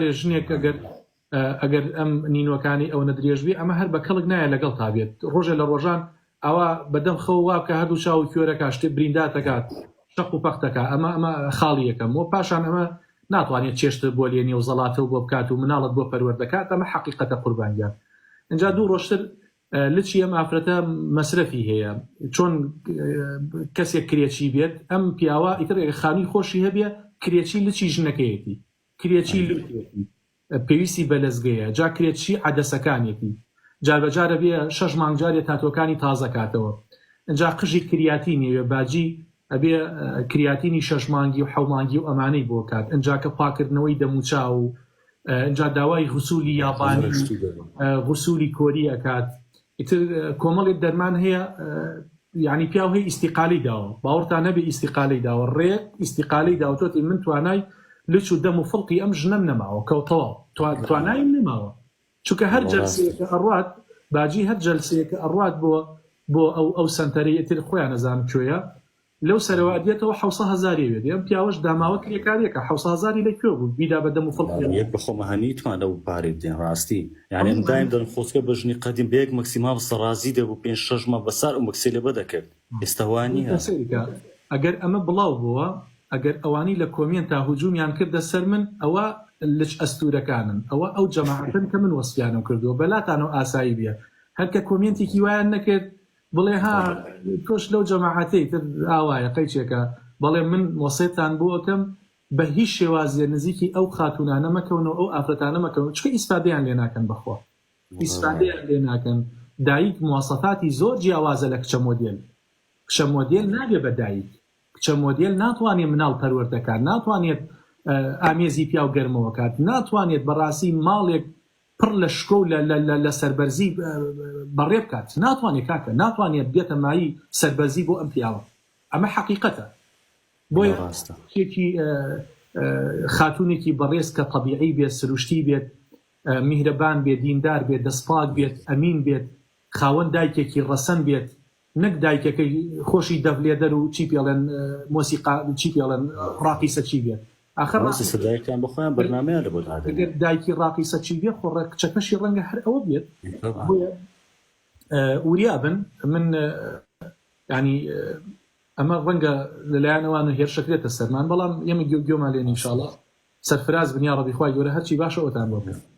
ژنێک ئەگەر ئەگەر ئەم نینۆکانی ئەوەنە درێژ بێ ئەمە هەر بە کەڵک نایە لەگەڵ تا بێت ڕۆژێ لە ڕۆژان ئەوە بەدەم خەو وا بکە هەردوو چاو و کوێرەکە شتێ برینداتەکات شەق و پەختەکە ئەمە ئەمە خاڵی یەکەم و پاشان ئەمە ناتوانێت چێشتە بۆ لێنێ و زەڵاتە و بۆ بکات و مناڵت بۆ پەروەردەکات ئەمە حەقیقەتە قوربان گیان ئینجا دوو ڕۆژتر لچی ئەم ئافرەتە مەسرەفی هەیە چۆن کەسێک کرێچی بێت ئەم پیاوە ئیتر خانووی خۆشی هەبێ کرێچی لچی ژنەکەیەتی کرێچی لوتێتی پێویستی بە لەزگەیە جا کرێچی عەدەسەکانێتی جاربەجارە بێ شەش مانگ جارێ تاتۆکانی تازە کاتەوە ئنجا قژی کریاتینی ئەوێ باجی ئەبێ کریاتینی شەش مانگی و حەو مانگی و ئەمانەی بۆ کات ئنجا کە پاکردنەوەی دەموچاو و ئنجا داوای غسولی یابانی غسولی کۆری ئەکات ئیتر کۆمەڵێک دەرمان هەیە یعنی پیاو هەیە ئیستیقالی داوە باوەڕتان نەبێ ئیستیقالی داوە ڕێک ئیستیقالی داوە تۆتی من توانای لچ و دەم و فڵقی ئەم ژنەم نەماوە کەو تەواو توانایم نەماوە چونکە هەر جەلسەیەکە ئەڕوات باجی هەر جەلسەیەکە ئەڕوات بۆ بۆ ئەو ئەو سەنتەرەی ئیتر خۆیان ئەزانن کوێیە لەو سەرەوە ئەدێتەوە حەوسە هەزاری ئەوێت ئەم پیاوەش داماوە کرێکاریەکە حەوسە هەزاری لە کوێ بوو بیدا بە دەم و فڵقیەوە. یەک بەخۆم هەنیتمان لەو پارەی بدەین ڕاستی یانی ئەم دایم دەڵێم خۆزگە بە ژنی قەدیم بە یەک مەکسی مامۆستا ڕازی دەبوو پێنج شەش مانگ بەسار ئەو مەکسەی لەبە دەکرد ئێستا وا نییە. سەیرکە ئەگەر ئەمە بڵاو بۆوە ئەگەر ئەوانەی لە کۆمێنتا هجومیان کردە سەر من ئەوە لچ ئەستورەکانن ئەوە ئەو جەماعەتەن کە من وەسفیانم کردووە بەلاتانەوە ئاسایی بیە هەر کە کۆمێنتێکی وایان نەکرد بڵێ ها تۆش لەو جەماعەتەی تر ئاوایە قەیچێکە بەڵێ من وەسێتان بۆ ئەکەم بە هیچ شێوازێ نزیکی ئەو خاتوونانە مەکەونەوە ئەو ئافرەتانە مەکەون چونکە ئیسفادەیان لێ ناکەن بەخوا ئیسفادەیان لێ ناکەن دایک مواسەفاتی زۆر جیاوازە لە کچە مۆدێل کچە مۆدێل نابێ بە دایک کچە مۆدێل ناتوانێت مناڵ پەروەردەکات ناتوانێت ئامێزی پیاو گەرمەوە کات ناتوانێت بەڕاستی ماڵێک پڕ لە شکۆ و لە سەربەرزی بەڕێ بکات ناتوانێت کاکە ناتوانێت بێتە مایەی سەربەرزی بۆ ئەم پیاوە ئەمە حەقیقەتە بۆیە کچێکی خاتوونێکی بەڕێز کە تەبیعی بێت سروشتی بێت میهرەبان بێت دیندار بێت دەستپاک بێت ئەمین بێت خاوەن دایکێکی ڕەسەن بێت نەک دایکەکەی خۆشی دەف لێدەر و چی پێڵێن مۆسیقا چی پێڵێن ڕاقیسە چی بێت ئاخر ڕاستە ڕاقیسە دایکان بە خۆیان بەرنامەیان لە بۆ دادەنێن. ئەگەر دایکی ڕاقیسە چی بێ خۆ ڕێک کچەکەشی ڕەنگە هەر ئەوە بێت طبعا. بۆیە وریا بن من یانی ئەمە ڕەنگە لەلایەن ئەوانە هێرشەکرێتە سەرمان بەڵام ئێمە گوێ گوێمان لێ نیە ان شاء اللە سەرفراز بن یاڕەبی خوای گەورە هەرچی باشە ئەوتان بۆ بکات.